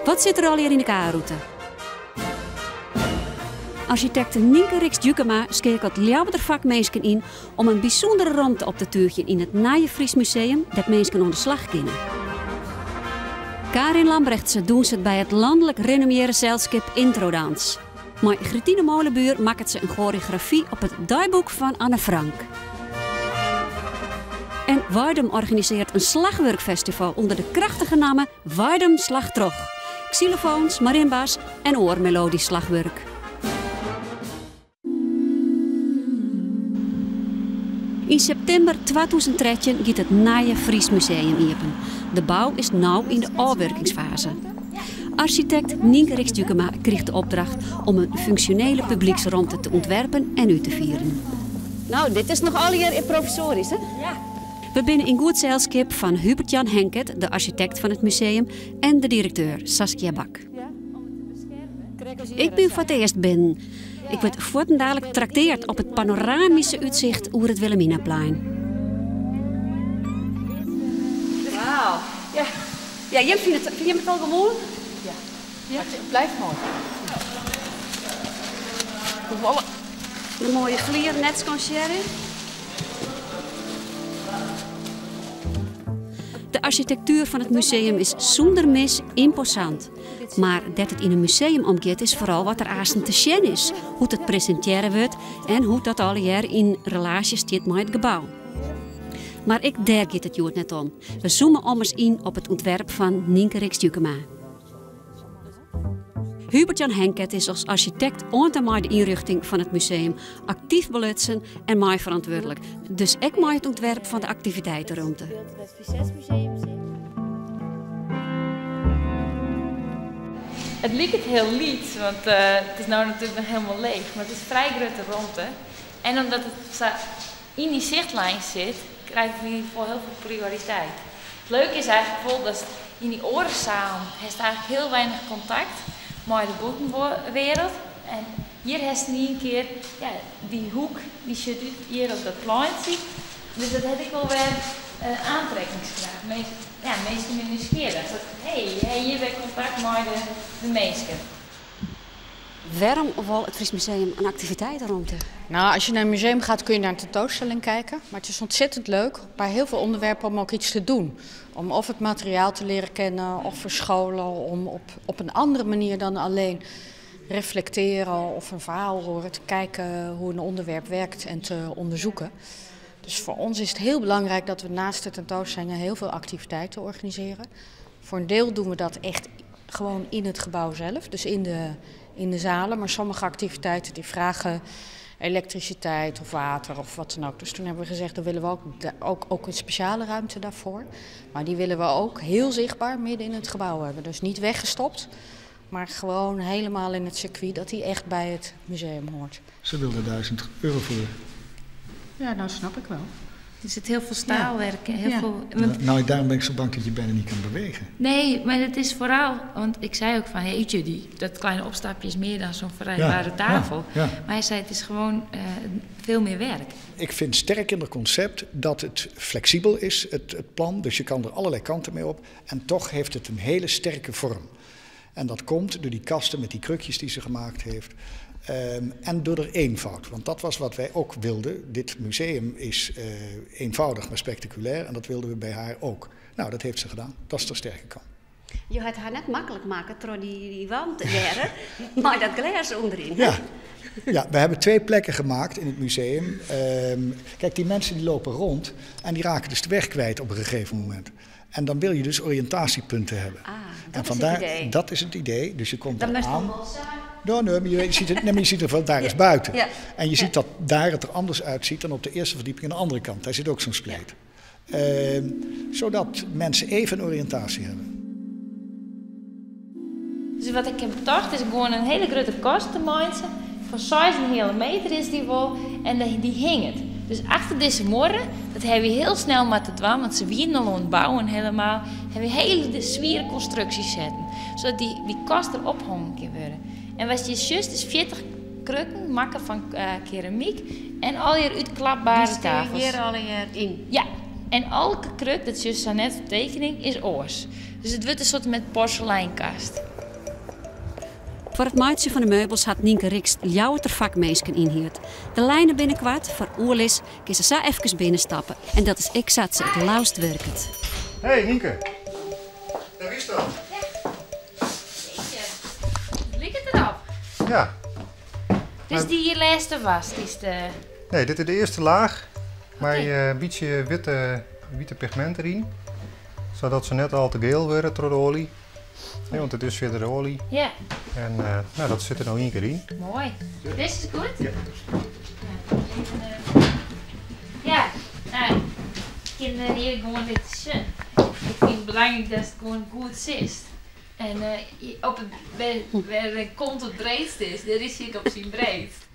Wat sit der allegear yn de K-rûte? Arsjitekt Nynke Rixt Jukema skeakelt Ljouwerter fakminsken yn om in bysûndere romte op te túgjen yn it nije Fries Museum dêr't minsken oan de slach kinne. Karin Lambrechtse dûnset by it lanlik renommearre selskip Introdans. Mei Grietine Molenbuur makket se in choreografy op it deiboek fan Anne Frank. En Weidum organisearret in slachwurkfestival ûnder de krachtige namme Weidum Slacht Troch. Xylofoons, marimba's en oar melodysk slachwurk. Yn septimber 2013 giet it nije Fries Museum iepen. De bou is no yn de ôfwurkingsfaze. Arsjitekt Nynke Rixt Jukema kriget de opdracht om in funksjonele publyksromte te ûntwerpen en út te fieren. No, dit is noch allegear provisoarysk, hè? Ja. We binne yn goed selskip fan Hubert Jan Henket, de arsjitekt fan it museum, en de direkteur Saskia Bak. Ik bin foar it earst binnen. Ik wurd fuortendalik trakteard op it panoramyske útsicht oer it Wilhelminaplein. Wauw. Ja. Ja, jim fine it, fine jim it al gewoan? Ja. Ja. Het blijft mooi. Hoefolle de moaie flier net skansearre. De arsjitektuer fan it museum is sûnder mis ymposant. Mar dêr't it yn in museum om giet is foaral wat der aansten te sjen is, hoe't it presintearre wurdt en hoe't dat allegear yn relaasje stiet mei it gebou. Mar ek dêr giet it hjoed net om. We zoome ommers yn op it ûntwerp fan Nynke Rixt Jukema. Hubert Jan Henket is as arsjitekt oant en mei de ynrjochting fan it museum aktyf belutsen en meiferantwurdlik, dus ek mei it ûntwerp fan de aktiviteiteromte. It liket hiel lyts, want it is no natuerlik noch hielendal leech, mar it is frij grutte romte. En omdat it sa yn dy sichtlijn sit, krijt it yn ieder gefal hiel folle prioriteit. It leuke is eigentlik wol datst yn dy oare sealen hast eigentlik hiel weinich kontakt mei de bûtenwereld. En hjir hast yn ien kear, ja, dy hoek dy sjocht út hjir op dat pleintsje. Dus dat hat ek wol wer oantrekkingskracht. Ja, minsken binne nijsgjirrich. Dat, hé, je ha hjir wer kontakt mei de minsken. Wêrom wol it Fries Museum in aktiviteiteromte? Nou, als je naar een museum gaat kun je naar een tentoonstelling kijken. Maar het is ontzettend leuk bij heel veel onderwerpen om ook iets te doen. Om of het materiaal te leren kennen of voor scholen om op, op een andere manier dan alleen reflecteren of een verhaal horen. Te kijken hoe een onderwerp werkt en te onderzoeken. Dus voor ons is het heel belangrijk dat we naast de tentoonstellingen heel veel activiteiten organiseren. Voor een deel doen we dat echt gewoon in het gebouw zelf, dus in de, in de zalen. Maar sommige activiteiten die vragen elektriciteit of water of wat dan ook. Dus toen hebben we gezegd, dan willen we ook, ook, ook een speciale ruimte daarvoor. Maar die willen we ook heel zichtbaar midden in het gebouw hebben. Dus niet weggestopt, maar gewoon helemaal in het circuit dat die echt bij het museum hoort. Ze wilde 1000 euro voor. Ja, nou snap ik wel. Er zit heel veel staalwerk en heel veel. Want, Nou, daarom ben ik zo bang dat je bijna niet kan bewegen. Nee, maar het is vooral, want ik zei ook van, jeetje, dat kleine opstapje is meer dan zo'n vrijbare tafel. Maar hij zei, het is gewoon veel meer werk. Ik vind sterk in het concept dat het flexibel is, het plan. Dus je kan er allerlei kanten mee op. En toch heeft het een hele sterke vorm. En dat komt door die kasten met die krukjes die ze gemaakt heeft. En door de eenvoud, want dat was wat wij ook wilden. Dit museum is eenvoudig, maar spectaculair. En dat wilden we bij haar ook. Nou, dat heeft ze gedaan. Dat is de sterke kant. Je hat har net maklik makke troch dy wand dêr, mei dat glês ûnderyn. Ja. Ja, we hebben twee plekken gemaakt in het museum. Kijk, die mensen die lopen rond en die raken dus de weg kwijt op een gegeven moment. En dan wil je dus oriëntatiepunten hebben. Ah, En dat is het vandaar, idee. Dat is het idee. Dus je komt Dan daar moest aan. wel zijn. Nou, nee, maar je ziet het, nee, maar je ziet er van, daar is buiten. En je ziet dat daar het er anders uitziet dan op de eerste verdieping aan de andere kant. Daar zit ook zo'n spleet. Zodat mensen even een oriëntatie hebben. Dus wat ik heb bedacht is gewoon een hele grote kast te maken. Van 6,5 meter is die wel en die hing het. Dus achter deze morren, dat hebben we heel snel maar te dwaan, want ze wieren al aan het bouwen helemaal, hebben we hele de zwieren constructies zetten, zodat die kast erop hangen kan worden. En wat je juist is 40 krukken maken van keramiek en al je uitklapbare Die staan tafels. hier al hier in? Ja, en elke kruk, dat is juist zo net op tekening, is oors. Dus het wordt een soort met porseleinkast. Foar it meitsjen fan de meubels hat Nynke Rixt Ljouwerter fakminsken ynhierd. De lijnen binne koart, foar oerlis kin se sa efkes binnenstappe. En dat is ek sa't se it leafst wurket. Hey Nynke, dêr bist al. Ja. Jeetje, it liket derop. Ja. Dit is dy lêste was, dy'tst. Nee, dit is de earste laach mei in bytsje witte, wite pigment deryn. Sadat se net al te geel wurde troch de oalje. Nee, want it is fierder de oalje. Ja. En no, dat sit der no ien kear yn. Moai. Dizze is goed? Ja. Ja, no, ik kin hjir gewoan litte sjen. Ik fyn it belangryk datst it gewoan goed sitst. En op it, wêr de kont it breedst is, dêr is hy ek op syn breedst.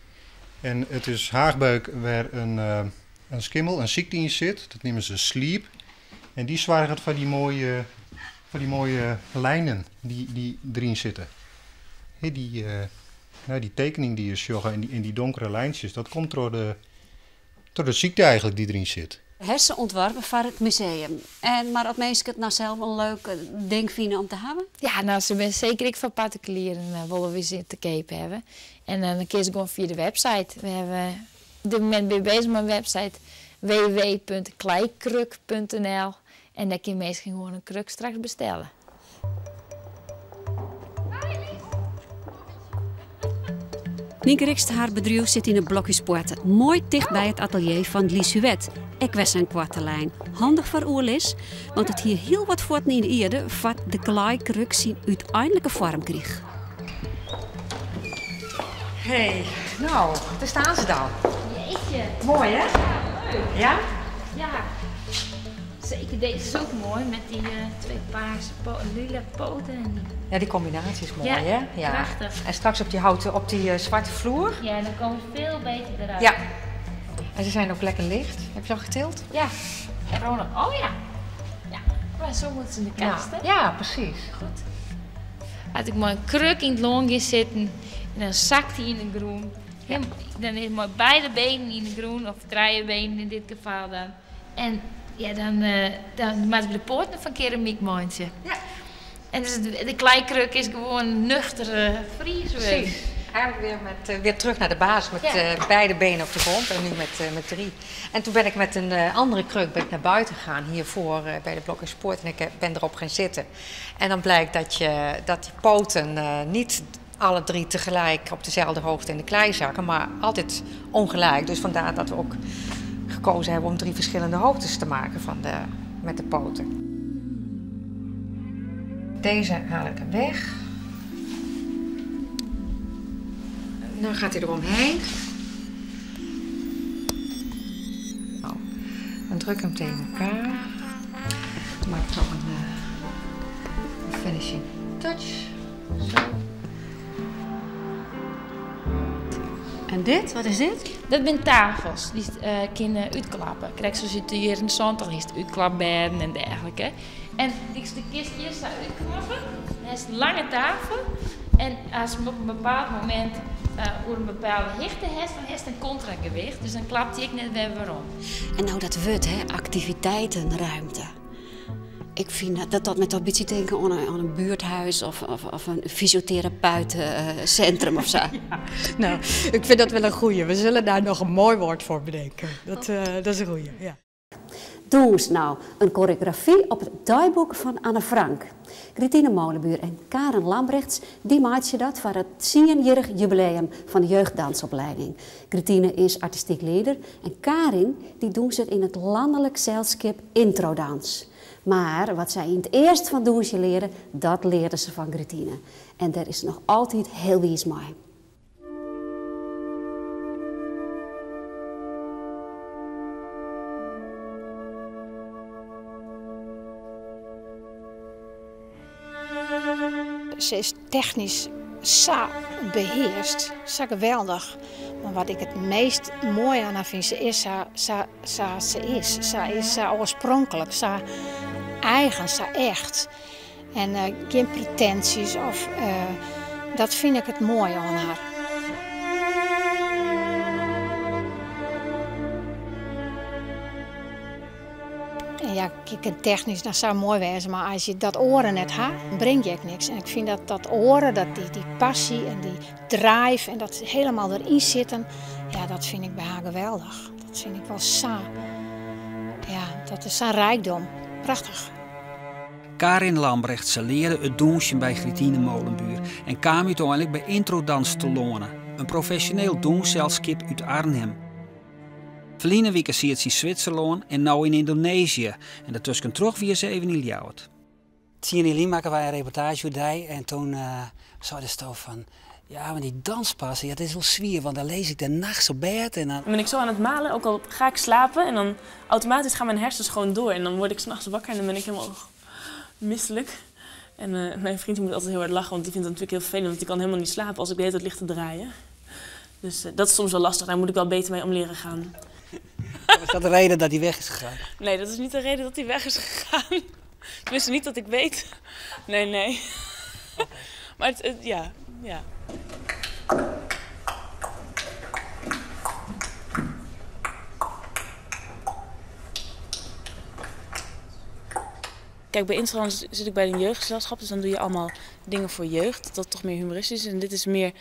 En it is haachbeuk wêr in skimmel, in sykte yn sit. Dat neame se sliep. En dy soarget foar dy moaie, foar dy moaie lijnen dy't deryn sitte. He, dy, no, dy tekening dy't je sjogge en dy donkere lijntsjes, dat komt troch de, troch de sykte eigentlik dy't deryn sit. Hast se ûntworpen foar it museum. En, mar as minsken it no sels in leuk ding fine om te hawwen? Ja, no, se binne seker ek foar partikulieren wolle wy se te keap hawwe. En dan kinne se gewoan fia de website. We hawwe op dit momint binne we bezich mei in website www.kleikruk.nl en dêr kinne minsken gewoan in kruk straks bestelle. Nynke Rixt har bedriuw sit yn 'e Blokhúspoarte, moai ticht by it atelier fan Lies Huet. Ek wer sa'n koarte lijn. Handich foar oerlis, want it hie hiel wat fuotten yn de ierde foar't de klaaikruk syn úteinlike foarm krige. Hey, nou, daar staan ze dan. Jeetje. Mooi hè? Ja, leuk. Ja? Ja. Zeker, deze is ook mooi met die twee paarse lila poten. En die... Ja, die combinatie is mooi, Ja, hè? Ja. prachtig. En straks op die houten, op die zwarte vloer. Ja, dan komen ze veel beter eruit. Ja. En ze zijn ook lekker licht. Heb je ze al getild? Ja. En Ronald, oh ja. Ja, maar zo moeten ze in de kast, hè? Ja, precies. Goed. As ik mei in kruk yn it lân gean sitten en dan sakt hy yn de grûn. Ja. Dan is mei beide benen yn de grûn, of trije benen yn dit gefal dan. En ja, dan, dan moatte we de poaten fan keramyk meitsje. Ja. En dus de kleikruk is gewoan nuchter Frieswurk. Precies. Eigenlijk weer, met, weer terug naar de basis, met beide benen op de grond en nu met drie. En toen ben ik met een andere kruk ben ik naar buiten gegaan, hiervoor bij de Blokhúspoart. En ik ben erop gaan zitten. En dan blijkt dat die poten niet alle drie tegelijk op dezelfde hoogte in de klei zakken, maar altijd ongelijk. Dus vandaar dat we ook gekozen hebben om drie verschillende hoogtes te maken met de poten. Deze haal ik er weg. Nu gaat hij eromheen. Nou, dan druk ik hem tegen elkaar. Dan maak ik nog een finishing touch. Zo. En dit? Wat is dit? Dat zijn tafels die kunnen uitklappen. Krijg zoals je hier in de zon, is het uitklapbedden en dergelijke. En die de kistjes zou uitklappen. Dat is een lange tafel. En als je op een bepaald moment over een bepaalde hichte heeft, dan heeft het een contragewicht. Dus dan klapt hij ook net weer weer om. En nou dat wordt, hè, activiteitenruimte. Ik vind dat dat met een beetje denken aan een buurthuis of een fysiotherapeutencentrum of zo. Ja, nou, ik vind dat wel een goeie. We zullen daar nog een mooi woord voor bedenken. Dat is een goeie, ja. Doe nou een choreografie op het dagboek van Anne Frank. Gretine Molenbuur en Karen Lambrechts, die maakten dat voor het 10-jarig jubileum van de jeugddansopleiding. Gretine is artistiek leider en Karin die doen ze in het landelijk zeilschip Introdans. Maar wat zij in het eerst van douche leren, dat leerden ze van Gretine. En daar is nog altijd heel wies mee. Ze is technisch zo beheerst, zo geweldig. Maar wat ik het meest mooi aan haar vind, ze is zo, zo, zo ze is. Ze is zo oorspronkelijk, zo eigen, zo echt. En geen pretenties of, dat vind ik het mooie aan haar. En ja, je kin technysk dan sa moai wêze, mar as je dat oare net ha, bring je ek niks. En ik fyn dat dat oare, dat dy, dy passy en dy drive en dat helemaal deryn sitten, ja, dat fyn ik by har geweldich. Dat fyn ik wol sa, ja, dat is sa'n rijkdom. Prachtich. Karin Lambrechtse learde it dûnsjen by Grietine Molenbuur en kaam úteinlik by Introdans telâne, in profesjoneel dûnsselskip út Arnhim. Ferline wike siet se yn Switserlân en no yn Yndonezië en dertuskentroch wie se even yn Ljouwert. Tsien jier lyn makken wy in reportaazje oer dy en toen seidesto fan ja, mar dy danspassen, ja, dat is wol swier, want dan lis ik der nachts op bêd en dan. Dan ben ik zo aan het malen, ook al ga ik slapen en dan automatisch gaan mijn hersens gewoon door en dan word ik 's nachts wakker en dan ben ik helemaal misselijk. En mijn vriend moet altijd heel hard lachen, want die vindt het natuurlijk heel vervelend, want die kan helemaal niet slapen als ik de hele tijd lig te draaien. Dus dat is soms wel lastig, daar moet ik wel beter mee om leren gaan. Is dat de reden dat hij weg is gegaan? Nee, dat is niet de reden dat hij weg is gegaan. Tenminste, niet dat ik weet. Nee, nee. Maar het, ja, ja. Kijk, bij Introdans zit ik bij een jeugdgezelschap, dus dan doe je allemaal dingen voor jeugd, dat toch meer humoristisch is. En dit is meer,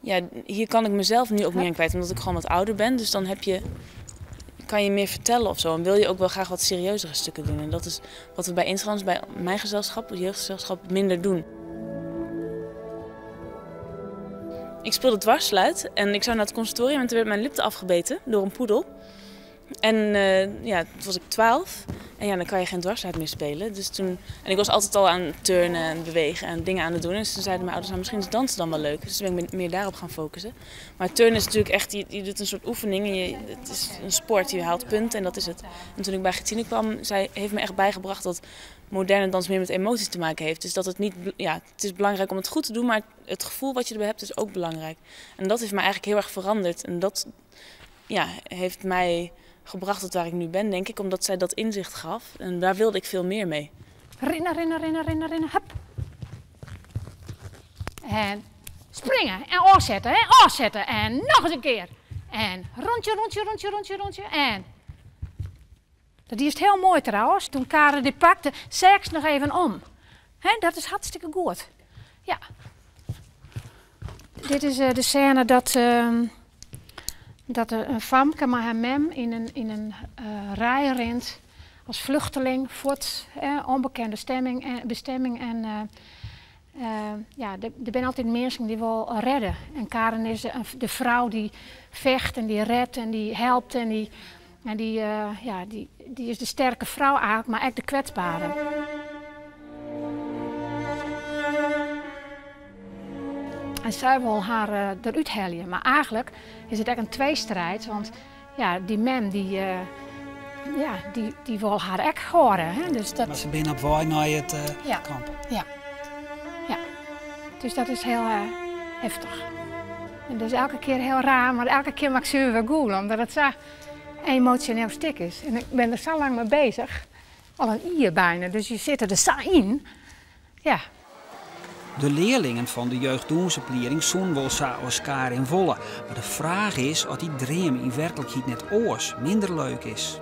ja, hier kan ik mezelf nu ook meer aan kwijt, omdat ik gewoon wat ouder ben. Dus dan kan je meer vertellen. En wil je ook wel graag wat serieuzere stukken doen. En dat is wat we bij Introdans, bij mijn gezelschap, het jeugdgezelschap, minder doen. Ik speelde dwarsfluit en ik zou naar het conservatorium en toen werd mijn lip afgebeten door een poedel. En toen was ik 12 en dan kan je geen dwarsfluit meer spelen. Dus toen, en ik was altijd al aan het turnen en bewegen en dingen aan het doen. En toen zeiden mijn ouders, misschien is dansen dan wel leuk. Dus toen ben ik me meer daarop gaan focussen. Maar turnen is natuurlijk echt, je doet een soort oefening en het is een sport, je haalt punten en dat is het. En toen ik bij Grietine kwam, zij heeft me echt bijgebracht dat moderne dans meer met emoties te maken heeft. Dus dat het niet, ja, het is belangrijk om het goed te doen, maar het gevoel wat je erbij hebt is ook belangrijk. En dat heeft me eigenlijk heel erg veranderd. En dat heeft mij gebracht tot waar ik nu ben, denk ik, omdat zij dat inzicht gaf. En daar wilde ik veel meer mee. Rennen, rennen, rennen, rennen, rennen, hup. En springen en afzetten, hè, afzetten. En nog eens een keer. En rondje, rondje, rondje, rondje, rondje. En dat is heel mooi trouwens. Toen Karin dit pakte, zei ik ze nog even om. Hè, dat is hartstikke goed. Ja. Dit is de scène dat er een famke met haar mem in een rij rent als vluchteling voort, onbekende bestemming. En er zijn altijd mensen die wil redden. En Karin is de vrouw die vecht en die redt en die helpt en die is de sterke vrouw eigenlijk, maar ook de kwetsbare. En zij wil haar eruit halen, maar eigenlijk is het echt een tweestrijd, want die mem die wil haar ook horen. Hè? Dus dat Maar ze zijn op weg naar het kamp. Ja. Ja, dus dat is heel heftig. En dat is elke keer heel raar, maar elke keer maak ik ze weer goelen, omdat het zo emotioneel stik is. En ik ben er zo lang mee bezig, al een uur bijna, dus je zit er zo in. Ja. De leerlingen van de jeugddoensopleiding zoen wel sa als Karin Volle. Maar de vraag is of die dream in werkelijkheid net oors minder leuk is.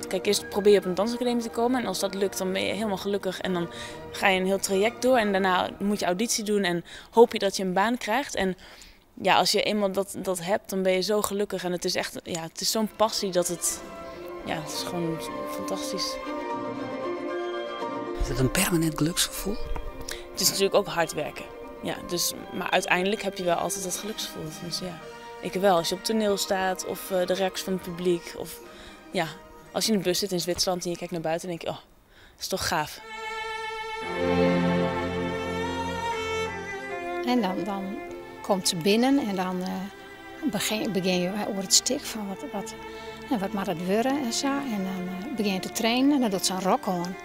Kijk, eerst probeer je op een dansacademie te komen en als dat lukt dan ben je helemaal gelukkig. En dan ga je een heel traject door en daarna moet je auditie doen en hoop je dat je een baan krijgt. En als je eenmaal dat hebt, dan ben je zo gelukkig. En het is echt, ja, het is zo'n passie dat het, ja, het is gewoon fantastisch. Is het een permanent geluksgevoel? Het is natuurlijk ook hard werken. Ja, dus, maar uiteindelijk heb je wel altijd dat geluksgevoel. Dus ja, ik wel. Als je op toneel staat of de reacties van het publiek. Of als je in de bus zit in Zwitserland en je kijkt naar buiten en denk je, oh, dat is toch gaaf. En dan komt ze binnen en dan begin je over het stik van wat mag het worden en zo. En dan begin je te trainen en dan doet ze een rok aan.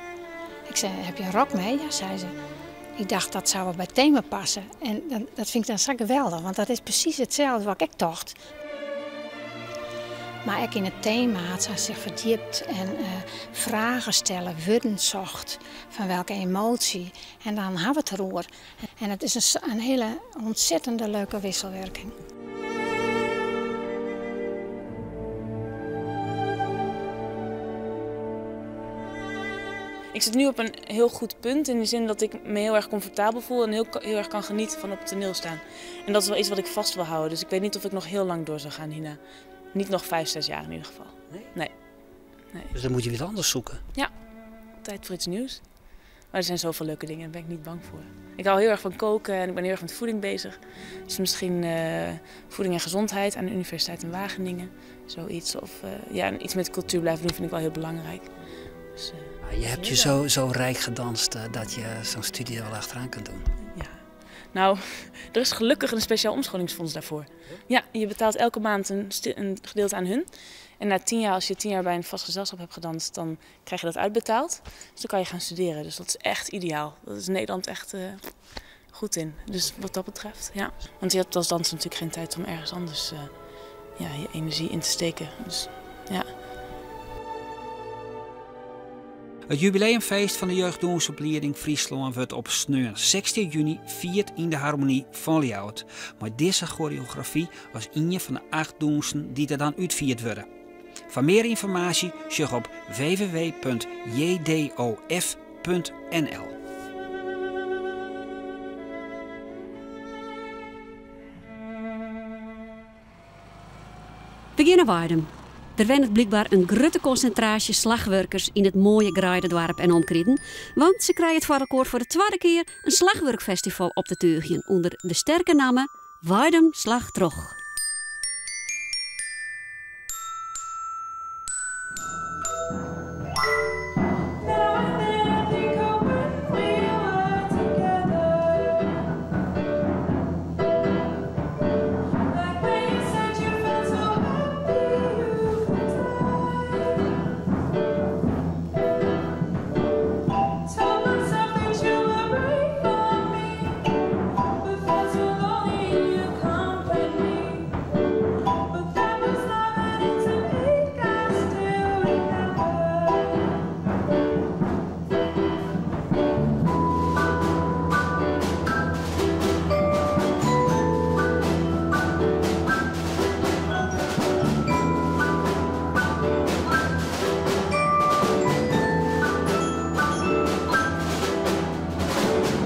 Ik zei, heb je een rok mee? Ja, zei ze. Ik dacht, dat zou wel bij het thema passen. En dat vind ik dan zo geweldig, want dat is precies hetzelfde wat ik dacht. Maar ook in het thema had ze zich verdiept en vragen stellen, woorden zocht, van welke emotie. En dan hebben we het erover. En het is een hele ontzettende leuke wisselwerking. Ik zit nu op een heel goed punt in de zin dat ik me heel erg comfortabel voel en heel, heel erg kan genieten van op het toneel staan. En dat is wel iets wat ik vast wil houden. Dus ik weet niet of ik nog heel lang door zou gaan hierna. Niet nog 5, 6 jaar in ieder geval. Nee? Nee. Nee. Dus dan moet je weer anders zoeken. Ja, tijd voor iets nieuws. Maar er zijn zoveel leuke dingen, daar ben ik niet bang voor. Ik hou heel erg van koken en ik ben heel erg met voeding bezig. Dus misschien voeding en gezondheid aan de Universiteit in Wageningen. Zoiets. Of ja, iets met cultuur blijven doen vind ik wel heel belangrijk. Dus, Je hebt je zo rijk gedanst dat je zo'n studie er wel achteraan kunt doen. Ja. Nou, er is gelukkig een speciaal omscholingsfonds daarvoor. Ja, je betaalt elke maand een gedeelte aan hun. En na 10 jaar, als je 10 jaar bij een vast gezelschap hebt gedanst, dan krijg je dat uitbetaald. Dus dan kan je gaan studeren. Dus dat is echt ideaal. Dat is Nederland echt goed in. Dus wat dat betreft, ja. Want je hebt als danser natuurlijk geen tijd om ergens anders ja, je energie in te steken. Dus ja. It jubileumfeest fan de jeugddûnsoplieding Fryslân wurdt op sneon 16 juny fierd yn de Harmonie fan Ljouwert. Mar dizze choreografy as ien fan de acht dûnsen dy't der dan útfierd wurde. Foar mear ynformaasje sjoch op www.jdof.nl. We geane nei Weidum. Der wennet blykber in grutte konsintraasje slachwurkers yn it moaie Greidedoarp en omkriten, want se krije it foar elkoar foar de twadde kear in slachwurkfestival op te túgjen ûnder de sterke namme Weidum Slacht Troch. Now and then I think of when we were together. Like when you said you felt so happy you could die. Told myself that you were right for me, but felt so lonely in your company. But that was love and it's an ache I still remember. You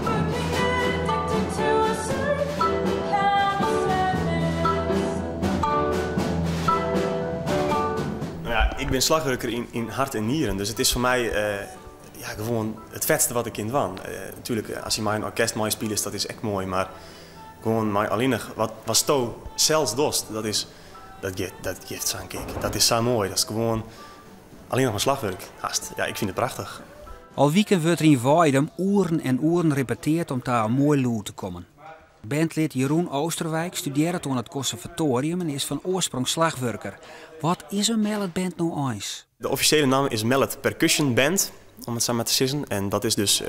can get addicted to a certain kind of sadness. Nou ja, ik bin slachwurker yn hert en nieren, dus it is foar my ja, gewoan it fetste wat ik kin dwaan. Natuerlik, as je mei in orkest meispylest, dat is ek moai, mar gewoan mei allinnich watsto sels dochst, dat jout sa'n kick. Dat is sa moai, dat is gewoan allinnich mar slachwurk. Hast. Ja, ik fyn it prachtich. Al wiken wurdt der yn Weidum oeren en oeren repetearre om ta in moai lûd te kommen. Bandlid Jeroen Oosterwijk studearret oan it konservatoarium en is fan oarsprong slachwurker. Wat is in malletband no eins? De offisjele namme is Mallet Percussion Band, om it sa mar te sizzen. En dat is dus,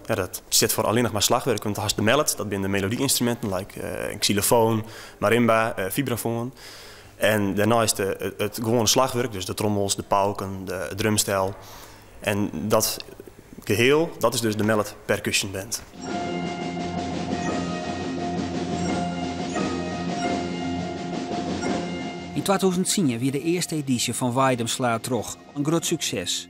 ja, dat stiet foar allinnich mar slachwurk. Want hast de mallet, dat binne de melody-ynstruminten, lykas xylofoon, marimba, vibrafoon. En dêrneist it gewoane slachwurk, dus de trommels, de pauken, de drumstel. En dat geheel, dat is dus de Mallet Percussion Band. Yn 2010 wie de earste edysje fan Weidum Slacht Troch in grut sukses.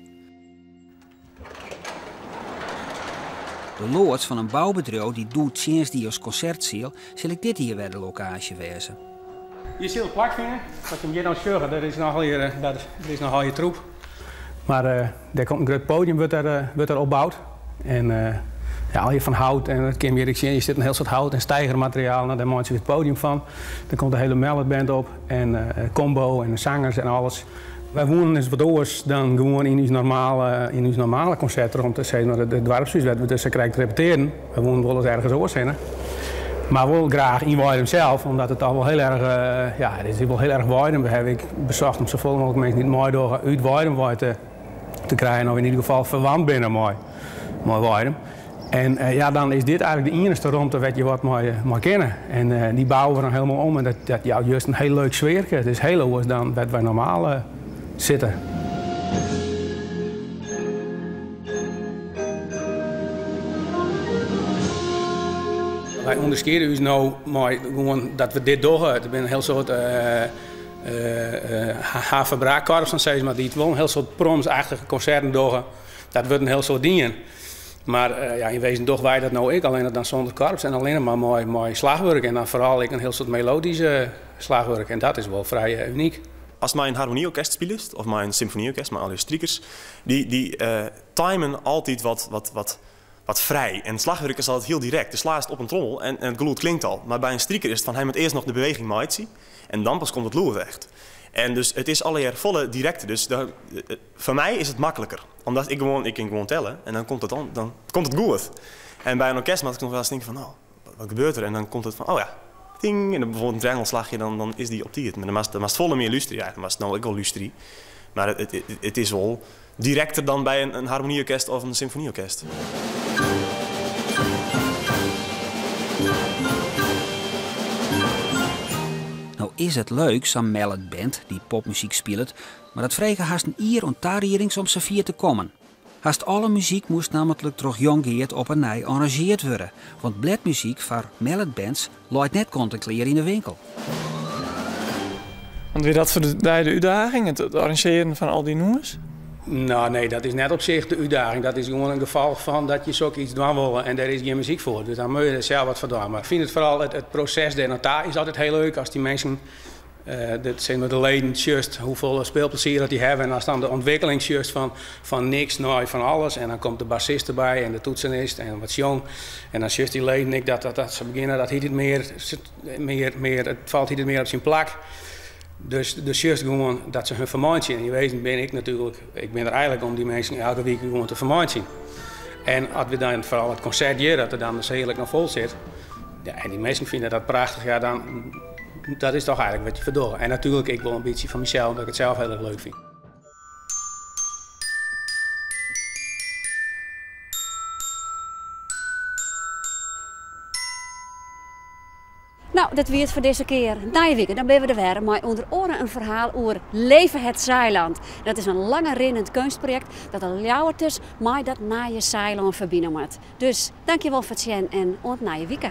De loads fan in boubedriuw dy't doe tsjinst die as konsertseal, sil ek dit jier wer de lokaasje wêze. Hjir sil it plakfine. Wat je hjir no sjogge, dat is nochal je troep. Mar dêr komt in grut poadium wurdt der opboud. En ja, al fan hout en dat kin je hjir sjen. Hjir sit in hiel soad hout en steigermateriaal. No, dêr meitsje we it poadium fan. Der komt de hiele malletband op en combo en de sangers en alles. Wy woenen ris wat oars dan gewoan yn ús normale konsertromte, sis mar, it doarpshûs, wêr't we dus krekt repetearren. Wy woenen wolris ergens oars hinne. Mar wol graach yn Weidum sels, omdat it al wol hiel erch, ja, it is wol hiel erch Weidum. We hawwe ek besocht om safolle mooglik minsken dy't meidogge út Weidum wei te krijen, of yn ieder gefal ferwant binne mei Weidum. En ja, dan is dit eigentlik de iennichste romte wêr't je wat mei kinne. En dy bouwe we dan hielendal om en dat jout just in hiel leuk sfearke. It is hiel oars dan wêr't wy normaal sitte. Wy ûnderskiede ús no mei gewoan dat we dit dogge. Der binne in hiel soad haverbraakkorpsen, sis mar, dy't wol in hiel soad promsachtige konserten dogge. Dat wurdt in hiel soad dien. Mar ja, yn wezen dogge wy dat no ek, allinnich dan sûnder korps en allinnich mar mei, mei slachwurk en dan foaral ek in hiel soad meloadysk slachwurk en dat is wol frij unyk. Ast mei in harmonyorkest spilest of mei in symfonyorkest mei allegear strikers, dy, dy timen altyd wat, wat, wat, wat frij. En slachwurk is altyd hiel direkt. Do slaast op in trommel en, en it gelûd klinkt al. Mar by in striker is it fan hy moat earst noch de beweging meitsje en dan pas komt it lûd echt. En dus it is allegear folle direkter. Dus foar my is it makliker. Omdat ik gewoan, ik kin gewoan telle en dan komt it dan, dan komt it goed. En by in orkest moat ik noch wolris tinke fan, no, wat gebeurt der? En dan komt it fan, oh ja, ting. En dan bijvoorbeeld in triangelslachje, dan, dan is dy op tiid. Mar dan moatst, dan moatst folle mear lústerje. Ja, dan moatst no ek wol lústerje. Mar it, it, it is wol direkter dan by in, in harmonyorkest of in symfonyorkest. No is it leuk, sa'n mallet band dy't popmuzyk spilet, mar dat frege hast in jier oan tariedings om safier te kommen. Hast alle muzyk moast nammentlik troch Jong Geart op 'e nij arranzjeard wurde, want bledmuzyk foar malletbands leit net kant en klear yn 'e winkel. Want wie dat foar dy de útdaging, it arranzjearjen fan al dy nûmers? No, nee, dat is net op sich de útdaging. Dat is gewoan in gefolch fan dat je sok iets dwaan wolle en dêr is gjin muzyk foar. Dus dan moatte je der sels wat foar dwaan. Mar ik fyn it foaral it, it proses dêr nei ta is altyd hiel leuk as dy minsken, dat sis mar de leden sjochst hoefolle spylplezier dat dy hawwe en ast dan de ûntwikkeling sjochst fan, fan niks nei fan alles en dan komt de bassist derby en de toetsenist en wat sjong en dan sjochst dy leden ek dat, dat, dat se begjinne dat hieltyd mear, mear, mear, it falt hieltyd mear op syn plak. Dus do sjochst gewoan dat se hun fermeitsje. En yn wezen bin ik natuerlik, ik bin der eigentlik om dy minsken elke wike gewoan te fermeitsjen. En as we dan foaral it konsert hjir, dat der dan de seal ek noch fol sit, ja, en dy minsken fine dat prachtich, ja, dan dat is toch eigentlik wat je foar dogge. En natuerlik ek wol in bytsje foar mysels, omdat ik it sels hiel erch leuk fyn. No, dat wie it foar dizze kear. Nije wike dan binne we der wer mei ûnder oare in ferhaal oer Leve het Zaailand. Dat is in lange rinnend keunstprojekt dat de Ljouwerters mei dat nije Saailân ferbine moat. Dus dankjewol foar it sjen en oant nije wike.